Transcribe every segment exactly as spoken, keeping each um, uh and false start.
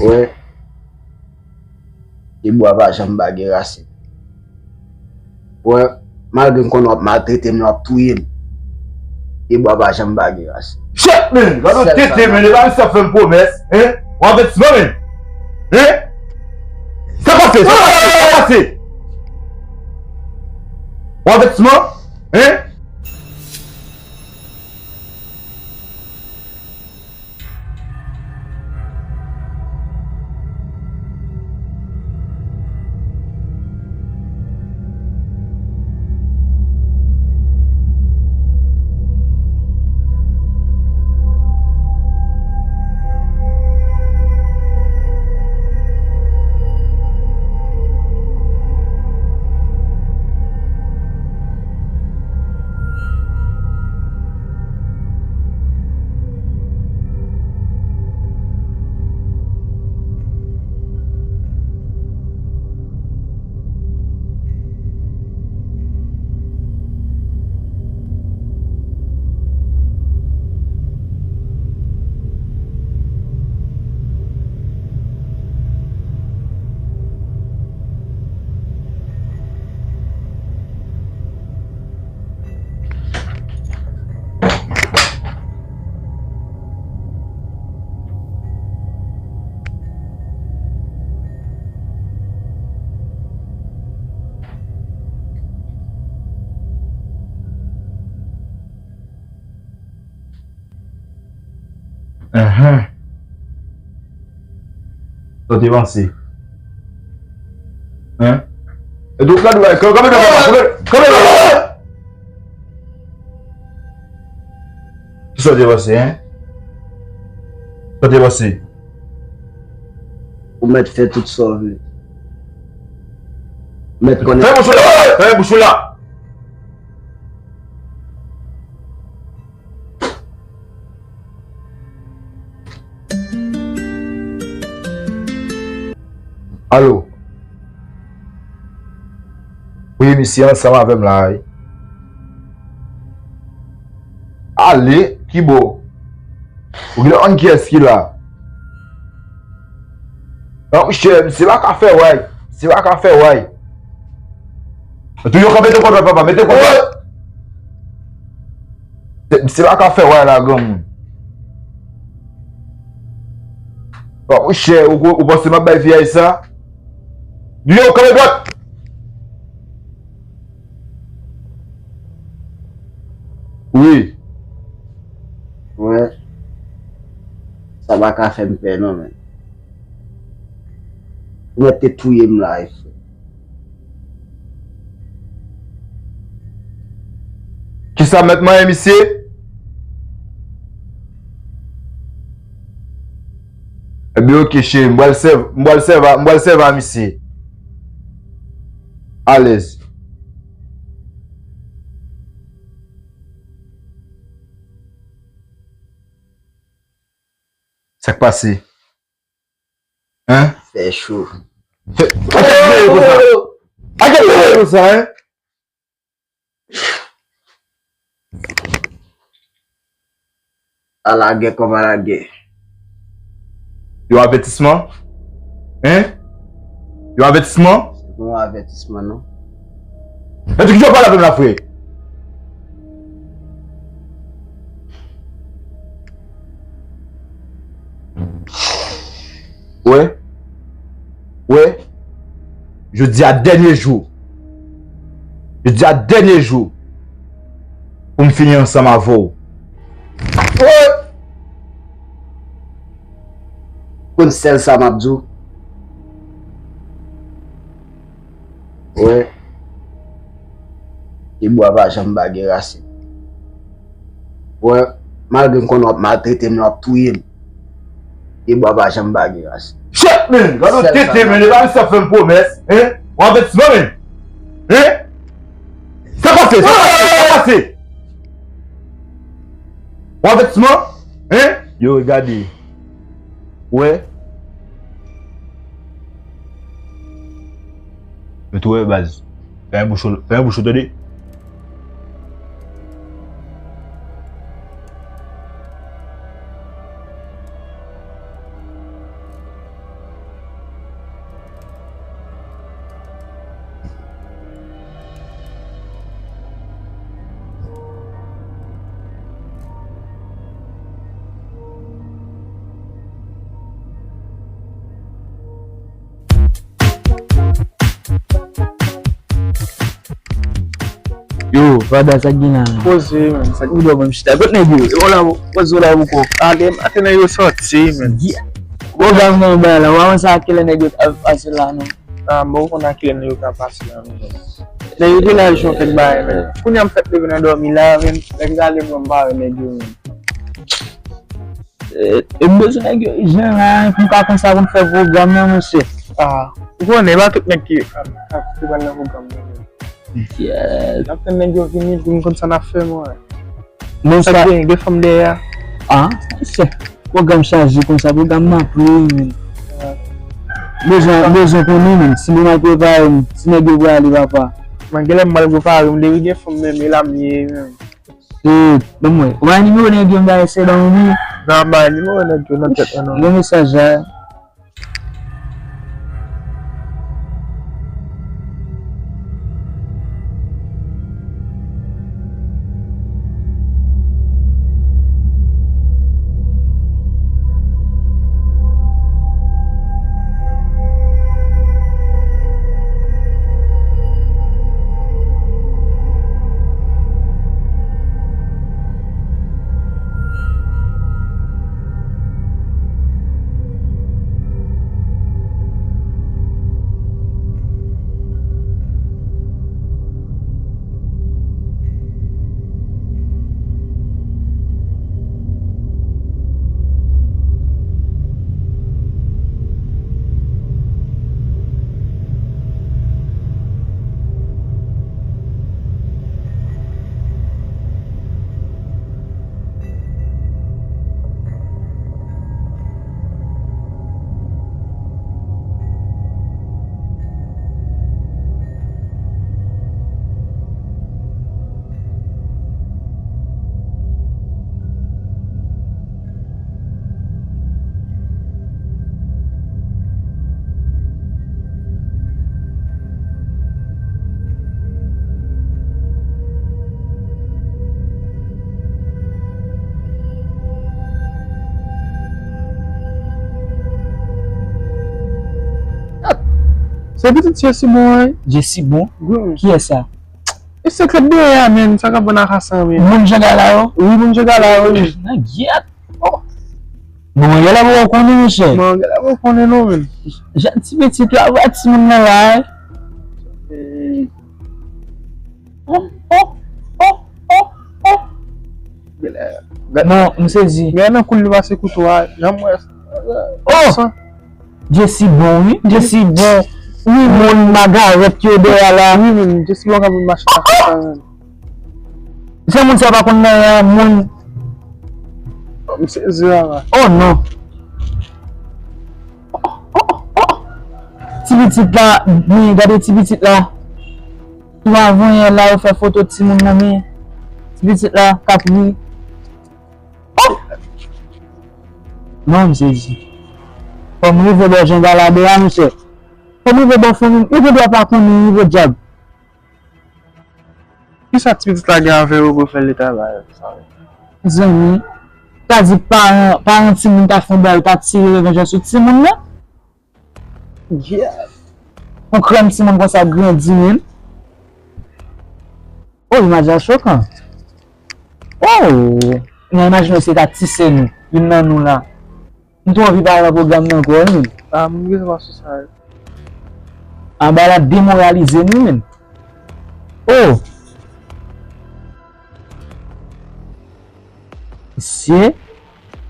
Wè, pyebwa pa janm pa gen rasin. Wè, malgre m konnen w ap maltrete m, w ap touye m, pyebwa pa janm pa gen rasin. Shit, man! Gade yon tete, man! E pa misye ap fè m pwomès, hein? Yon avètisman, man! Hein? Sa pase? Sa pase? Sa pase? Yon avètisman? Hein? Enhen. Sa w te panse? Hein? E donk, gade, kanpe, kanpe, kanpe, kanpe, kanpe. Kisa w te panse, hein? Sa w te panse? Ou mèt fè tout sa w vle. Ou mèt konnen. Fèmen bouch ou la! Fèmen bouch ou la! Alo. Wi, misye ansanm avè m la, wi. Ale, kibò? Ou genlè konn kiyès ki la? Non, monchè, misye pa ka fè way. Misye pa ka fè way. Toujou kanpe, mete kòdwèt, papa, mete kòdwèt. Misye pa ka fè way la, granmoun. Bon, monchè, ou, ou panse m ap bay vyèj sa? Yo, kanpe dwat! Wi. Wè. Sa pa ka fè m pè non, men. Ou mèt te touye m la, wi, frè. Kisa mèt manyen misye? Ebyen, oke, cheri, m pral sèv, m pral sèv a, m pral sèv a misye. Alèz. Sa k pase? Hein? Fè cho. Fè, pa gen veye konsa. Pa gen veye konsa, hein? Alagè kòm alagè. Yon avètisman? Hein? Yon avètisman? Se pa yon avètisman, non. Mèt, kijan w pale avè m la, frè? Wè. Wè. Jodi a dènye jou. Jodi a dènye jou pou m fini ansanm avè w. Wè. Konn sèl sa m ap di w. Wè. Pyebwa pa janm pa gen rasin. Wè. Malgre m konnen w ap maltrete m, w ap touye m. Pyebwa pa janm pa gen rasin. Shit, man! Gade yon tete, man! E pa misye ap fè m pwomès, hein? Yon avètisman, man! Hein? Sa pase? Sa pase? Sa pase? Yon avètisman? Hein? Yo, gade. Wè. Mwen tou wè baz. Fèmen bouch ou, fèmen bouch ou, tande. Bada, sa k gen la menm? Poze, menm. Sa k gen la menm? Chita. Kot nèg yo? Yo la, poze la pou kò. Ate, ate nèg yo sòti, menm. Gwo gam nan bay la. Ou pa wè sa, kilè nèg yo ap pase la, non? Ah, bon, ou konn a kilè nèg yo ka pase la, non? Nèg yo te la jwenn kèk bagay, menm. Kounye a m fèk leve nan dòmi la, menm. Nèg la ale mwen, m pa wè nèg yo, menm. E, e m bezwen nèg yo ijan la, pou m ka konn sa pou m fè pwogram nan, monchè. Ah, ou konnen, e pa tout nèg ki, ah, ki pral nan pwogram nan. Yes. N ap tann nèg yo vini pou n konn sa n ap fè, mwen. Men sa gen, gen fanm dèyè a. Ah, monchè. Pwogram chaje konsa, pwogram nan plen, men. Bezwen, bezwen konnen, men. Si nou mal prepare, men. Si nèg yo prale, papa. Mwen, genlè m mal prepare, men depi gen fanm, men, e la m ye, men. Shit, ban m wè. Ou bay nimewo nèg yo, m ta eseye ban ou li. Nan bay nimewo nèg yo nan tèt mwen, non. Gen mesaj la. Se pitit Jesibon, wi. Jesibon? Wi, wi. Kiyès sa? E sekrè dèyè a, menm, sa k ap vann akasa, menm. Moun Jangala yo? Wi, moun Jangala yo, wi. Nan gyèt. Oh. Bon, genlè poko konnen, monchè. Bon, genlè poko konnen, non, menm. Jèn ti pitit la, wè timoun nan la, wi. Eh. Oh, oh, oh, oh, oh. Genlè, gad, non, m sezi. Genlè nan kou l li pase kouto a, jan m wè. Oh! Jesibon, wi. Jesibon. Wi, moun Magarèt yo dèyè la. Wi, menm. Jesibon k ap mache pase sa, menm. Se moun sa pa konn nan moun. Oh, m sezi la, la. Oh, non. Ti pitit la, men gade ti pitit la. Tou avan yè la, yo fè foto timoun nan, men ti pitit la k ap ri. Oh! Non, m sezi. Fò m rive bò Jangala de a, monchè. Fò m rive bò fanmi m. Ou gen dwa pa konnen, rive dyab. Kisa ti pitit la gen avè yo pou fè leta bagay sa? Zanmi, sa di paran, paran timoun ta fè yon bagay, ta tire revanj sou timoun nan? Yeah. Yon krèm timoun konsa grandi, menm. Oh, imaj la chokan. Oh! Nan imajine w se ta ti sè nou, youn nan nou la. M twò anvi pale nan pwogram nan ankò, wi, menm. Ah, m bezwen pa sou sa. Anba la demoralize nou, menm. Oh! Mesye,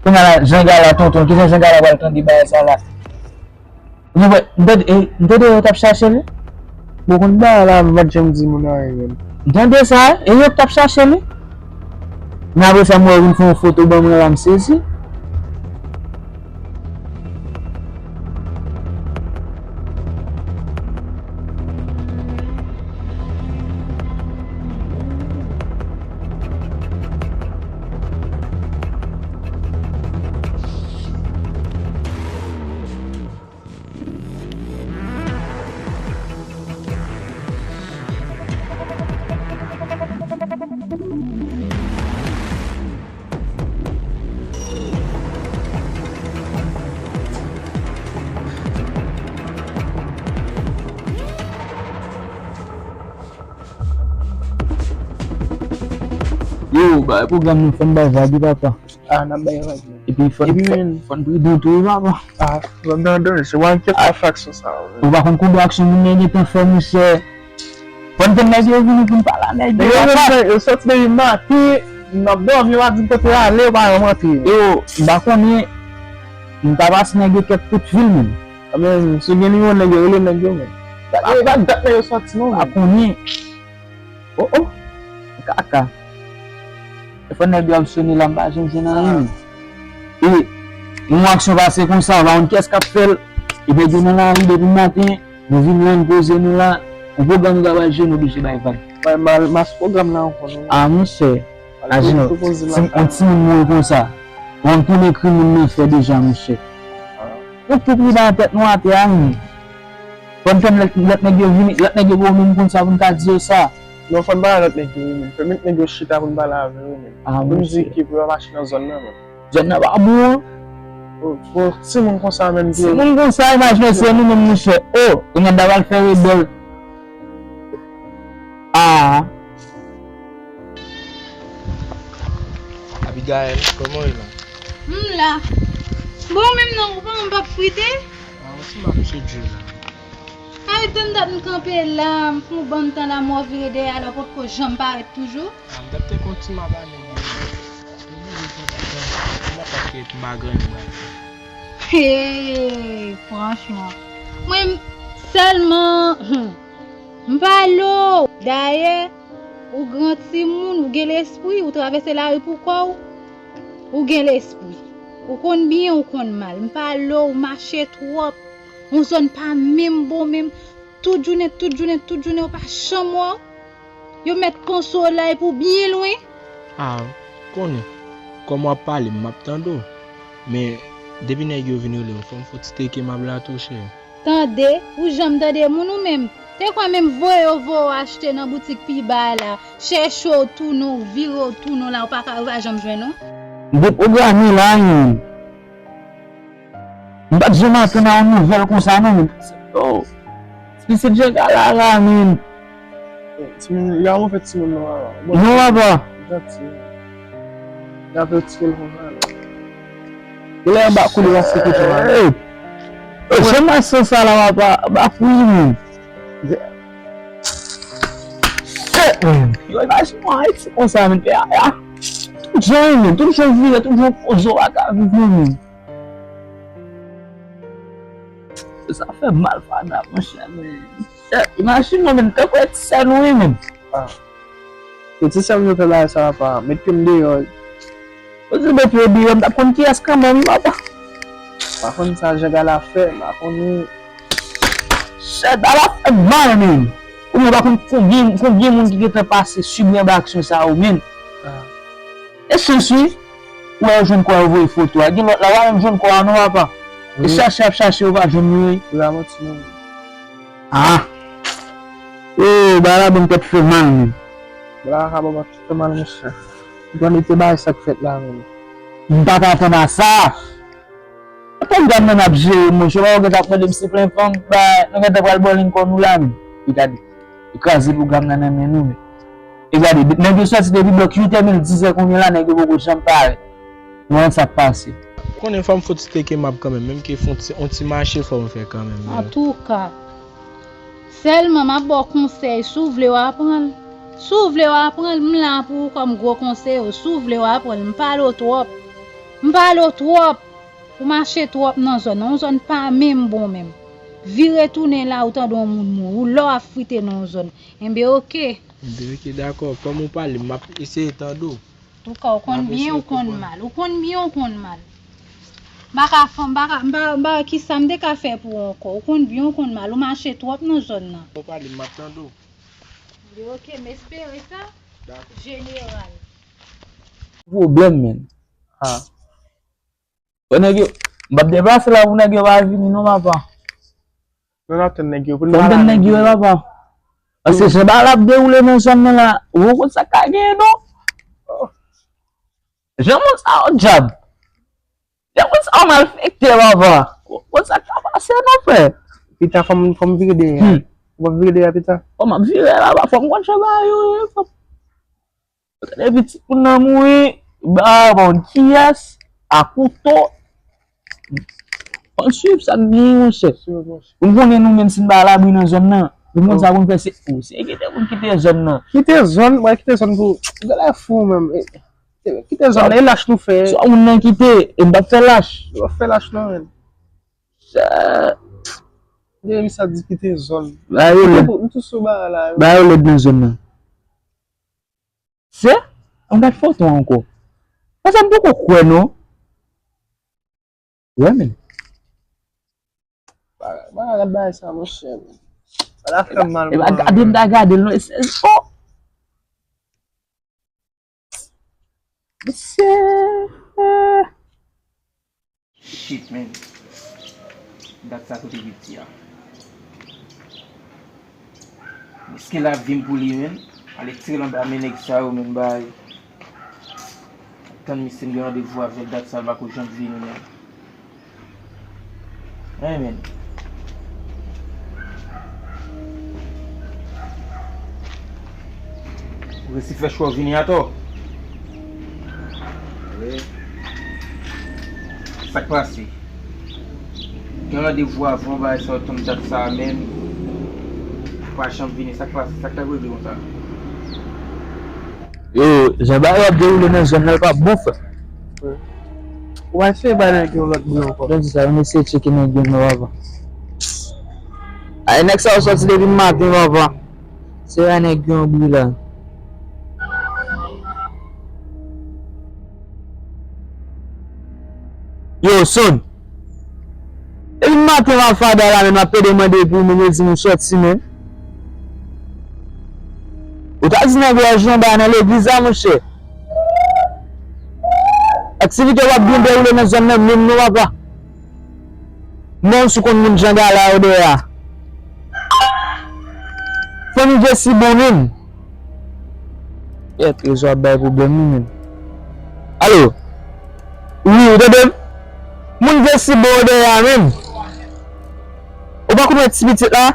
kounye a la, Jangala, tonton, kijan Jangala pral tande bagay sa la? Nou wè, m tande, eh, m tande yo t ap chache li. Bon, konn bagay la, m pa t janm di moun anyen, menm. M tande sa, e yo t ap chache li. Men apre sa, m wè yo vin fè yon foto ban mwen la, m sezi. Bay pwogram nan, fò n bay vag wi papa. Ah, n ap bay vag wi. Epi fò n, epi fò, men, fò n pridan tou wi papa. Ah, fò n pridan, se wè kèk aksyon sa wi. Ou pa konn konbyen aksyon moun nan gentan fè, monchè. Fò n tann nèg yo vini pou n pale a nèg yo. Yo, yo, yo sòti depi maten, n ap dòmi, yo pa di n kote yo ale, yo pa janm antre. Yo, m pa konnen, m ta pase nèg yo kèk kout fil menm. Anben, si w gen nimewo nèg yo, rele nèg yo menm. E pa dat nèg yo sòti non, menm. Pa konnen. Oh, oh. Kaka. E fò nèg yo ap sone la, m pa janm jwenn anyen. E yon aksyon pase konsa, pa konn kiyès k ap fè l. Epi yo nan lari depi maten, nou vin la, n poze nou la. Yon pwogram nou ta pral jwe, nou oblije bay vag. Bay mal, mas pwogram la ankò, non? Ah, monchè. Imajine w, yon timoun mouri konsa. Ou konn konbyen krim moun nan fè deja, monchè. Nou tout li nan tèt nou atè a, menm. Fò n tann lòt, lòt nèg yo vini, lòt nèg yo pou menm konn sa pou n ka di yo sa. Non, fò n pale lòt nèg yo wi, menm. Pèmèt nèg yo chita pou n pale avè yo, menm. Ah, pou n di ki pou yo mache nan zòn nan, menm. Zòn nan pa bon, an. Bon, bon, timoun konsa menm ki. Timoun konsa, imajine se nou menm, monchè. Oh, kounye a n ta pral fè rebèl. Ah. Abigaël, kòman w ye la? M la. Bon, ou menm non, ou pa wè m p ap frite? Ah, yon ti map sou djè la. Ay, tann dat m kanpe la, m fè yon bann tan la, m wè w vire dèyè la, ou potko janm parèt toujou. Ah, m t ap te kontinye ap ale, men m oblije pran ti tan. M ap ap kite m pa gen anyen m pral fè. Hey, franchman. Mwen, sèlman, hmm, m pa lo. Dayè, ou gran timoun, ou gen lespri, ou travèse lari pou kò w. Ou gen lespri. Ou konn byen, ou konn mal. M pa lo, ou mache twòp. Yon zòn pa menm bon menm. Tout jounen, tout jounen, tout jounen, ou pa janm wè w. Yo mèt panse w la epi w byen lwen. A, konnen. Kòm w ap pale, m ap tande w. Men, depi nèg yo vin rele m, fò m fè ti teke m ap la tou, cheri. Tande, ou janm tande moun ou menm. Te kwè menm voye yo voye w achte nan boutik pi ba a la, chèche w tounen w, vire w tounen w la, ou pa ka, ou pa janm jwenn ou. M deprograme la, menm. M pa t janm atann a yon nouvèl konsa non, menm. Oh, pitit Djega la la, menm. Timoun, li a yon fè timoun non, papa. Non, papa. Janti. Li a fè ti telefòn la non. Li anba kou li pase kote w la. Hey! Oh, jan mache sa la, papa. Ba fou li menm. Shit, menm. Yo, imajine w Ayiti konsa, menm. Ya, ya. Tout jan, menm. Tout jan vire, tout jan poze, w pa ka viv, menm. Sa fè mal, Fada, monchè, men. Shit, imajine w, menm, tankou e ti sè nou ye, menm. Ah. Se ti sè m yo fè bagay sa, papa. Met pye m deyò. Ou di met pye w deyò, m t ap konn kiyès kanmenm, papa. Pa konn sa Djega la fè, pa konn. Shit, ala fè mal, menm. Ou menm pa konn konbyen, konbyen moun ki gentan pase, sibi anba aksyon sa yo, menm. Ah. E chans wi. Ou wè yo jwenn kò a, yo voye foto a. Gen lòt la, ou pa menm jwenn kò a non, papa. E chache ap chache, yo pa jwenn li. Ou pa manti non. Ah. E, bagay la bon tèt fè mal, menm. Bagay la ka bon tèt fè mal, monchè. Ou konn te bagay sa k fèt la, menm. M pa t atann a sa. Pwogram nan ap jere, monchè, ou pa wè w gentan ap mande m si plen fanm, ba, nou gentan pral bòlin kò nou la, menm. E gade, li kraze pwogram nan nan men nou, menm. E gade, nèg yo sòti depi blòk uit è, menm diz è kounye a la, nèg yo poko janm parèt. Nou wè sa k pase. Konnen fò m fè ti teke m ap kanmenm, menm ke fè yon ti, yon ti mache fò m fè kanmenm. Antouka, sèlman m ap ba w konsèy, si w vle w a pran l. Si w vle w a pran l, m la pou ou kòm gwo konseye w. Si w vle w a pran l, m pale w twòp. M pale w twòp. Ou mache twòp nan zòn nan. Yon zòn pa menm bon menm. Vire tounen la, ou tande yon moun mouri. Ou la w ap frite nan yon zòn. Enben, oke. Enben, oke, dakò. Kòm ou pale, m ap eseye tande w. Antouka, ou konn byen, ou konn mal. Ou konn byen, ou konn mal. M pa ka fè, m pa ka, m pa, m pa wè kisa m te ka fè pou ou ankò. Ou konn byen, ou konn mal. Ou mache twòp nan zòn nan. Ou pale, m ap tande w. Enben, oke, m espere sa. Dakò. Jeneral. Pwoblèm, menm. Ah. Bon, nèg yo, m p ap deplase la pou nèg yo pa vini non, papa. Nou n ap tann nèg yo pou n pale avè yo. Fò m tann nèg yo, wi, papa. Paske jan bagay la ap dewoule nan zòn nan la, ou konn sa k ka genyen non. Oh. Jan moun sa yo dyab. Jan moun sa yo malfektè, papa. Ou konn sa k ka pase non, frè. Pita fò m, fò m vire dèyè. Hmm. Ou p ap vire dèyè pita? Fò m ap vire, papa. Fò m konn jan bagay yo ye, fò m Gade pitit moun nan mouri, ba pa konn kiyès, a kouto. Ann swiv sa k gen, monchè. Pou n konnen nou menm si n pa alabri nan zòn nan. Pou n konn sa pou n fè se, oh, se kite pou n kite zòn nan. Kite zòn, mwen kite zòn pou, gade fou menm. Kite zòn nan, e lach nou fè. Swa moun nan kite, e m p ap fè lach. M p ap fè lach non, menn. Sa. Depi sa di kite zòn. Ba yo lèd. M tou sou bagay la. Ba yo lèd nan zòn nan. Se, an gad foto ankò. Sa m poko kwè non. Wè menm. Ba, ba, gad bagay sa, monchè. Sa ta fè m mal. E pa gade m ta gade l non. E, e, oh! Mesye. Shit, man. Dat sa kote piti a. Riske lavi m pou li, man. Ale tire l anba men nèg sa yo, man, bay. Tann misye, m gen randevou avè l, dat sa l pako janm vini, man. Hey, man. Ou resi fè cho vini atò. Wi. Sa k pase? Gen randevou avan, bagay sa yo tann dat sa a menm. Ou pa janm vini, sa k pase? Sa k t ap regle konsa? Yo, jan bagay yo ap dewoule nan zòn nan, l p ap bon, frè. Ou pa eseye bay nèg yo lòt bri ankò? Jan di sa, ann eseye tcheke nèg yo nan avan. Ay, nèg sa yo sòti depi maten, papa. Se a nèg yo anbri la. Yo, Son. Depi maten w ap fada la, men m ap pede mande pou ou, men yo di m ou sòti, men. Ou ta di nan gòj ou anba nan legliz la, monchè. Aktivite w ap byen dewoule nan zòn nan, menm non, papa. Menm si w konn moun jan gala yo dèyè a. Fanmi Jesi bon menm. Kèt, rezo ap bay pwoblèm wi menm. Alo? Wi, ou tande m? Moun Jesi bon yo dèyè a menm. Ou pa konn wè ti pitit la?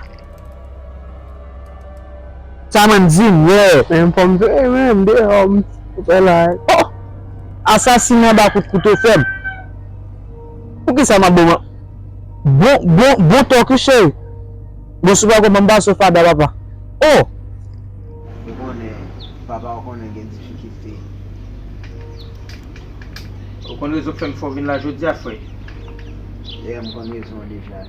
Sa mwen di m, yeah. Men fò m veye, men m deyò, m fè la. Oh! Asasen anba kout kouto fè m. Poukisa m ap bon, bon, bon, bon tòk wi cheri? Bon, si w pa konprann, m pase w fada papa. Oh! Ou konnen, papa, ou konnen gen difikilte. Ou konn rezon k fè m fè w vin la jodi a, frè? Yeah, m konn rezon an deja.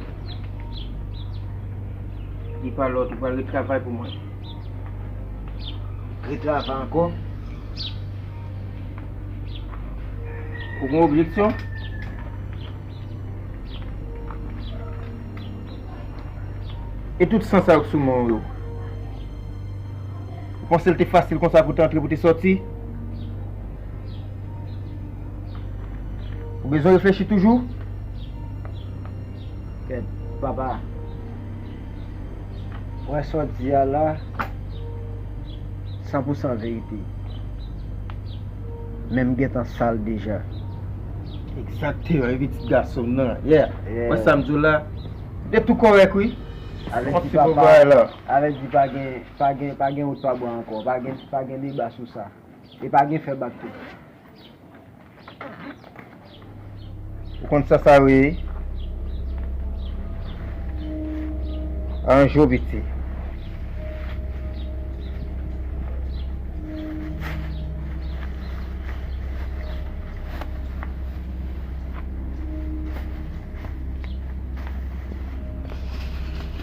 Li pa lòt, ou pral retravay pou mwen. Retravay ankò? Ou gen objeksyon? E tout san sa yo k sou men w yo? Ou panse l te fasil konsa pou te antre, pou te sòti? Ou bezwen reflechi toujou? Kèt, papa. Wè sa w di a la, san pou san verite. Men m gentan sal deja. Egzakteman, epi ti gason m nan. Yeah. Yeah. Wè sa m di w la? Li tou kòrèk, wi. Avèk di papa, avèk di pa gen, pa gen, pa gen wout pa bwa ankò. Pa gen, pa gen deba sou sa. E pa gen fè bak tou. Ou konn sa sa ye? Aranje w, piti.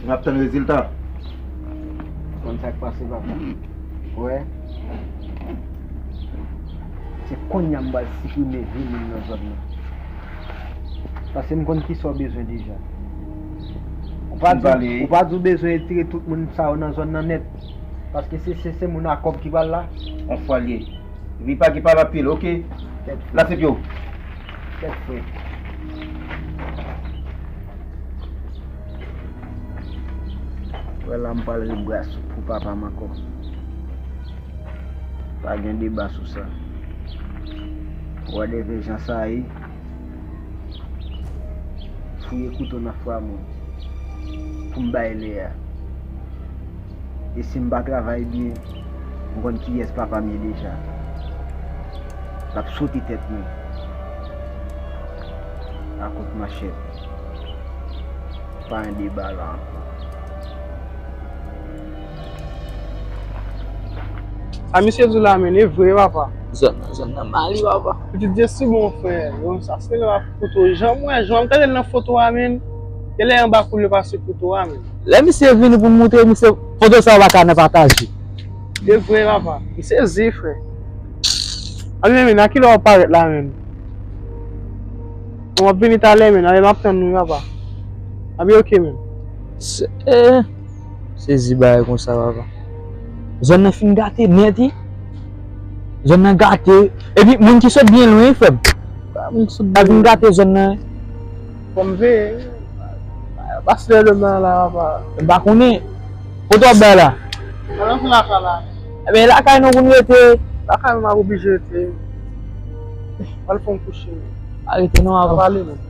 N ap tann rezilta. Konn sa k pase, papa. Wè. Se kounye a m pral siprime vi moun nan zòn nan. Paske m konn kisa w bezwen deja. Ou pa di, ou pa di w bezwen retire tout moun sa yo nan zòn nan nèt. Paske se, se, se moun a kòb ki pral la. On fwa l ye. Epi pa gen pale anpil, oke? Lase pye w. Kèt frè. Wè la m pral rebras pou papa m ankò. Pa gen deba sou sa. Whatever jan sa ye, fouye kouto nan fwa moun pou m bay lè a. E si m pa travay byen, m konn kiyès papa m ye deja. L ap sote tèt mwen. Akot manchèt. Pa gen deba la ankò. Sa misye di w la, men, e vre, papa. Zòn nan, zòn nan mal wi, papa. Pitit Dye si bon, frè. Bon, sa se la foto. Jan m wè, jan m gade l nan foto a, men. Genlè anba koul yo pase foto a, men. Lè misye vini pou m montre misye foto sa yo pa ka nan pataje. E vre, papa. M sezi, frè. Anben, men, a kilè w ap parèt la, men? Bon, m ap vini talè, men. Anben, m ap tann nou, papa. Anben, oke, men. Se, eh, sezi bagay konsa, papa. Zòn nan fin gate nèt, wi. Zòn nan gate. Epi, moun ki sot byen lwen, wi, frè m. Moun ki sot byen lwen. Vin gate zòn nan. Fò m veye. Pase lè demen la, papa. M pa konnen. Kote w ap bay la? Nan lakay la. Ebyen, lakay nou pou n rete. Lakay nou ap oblije rete. Al fè yon kouche. Pa rete non, papa. Pale, non.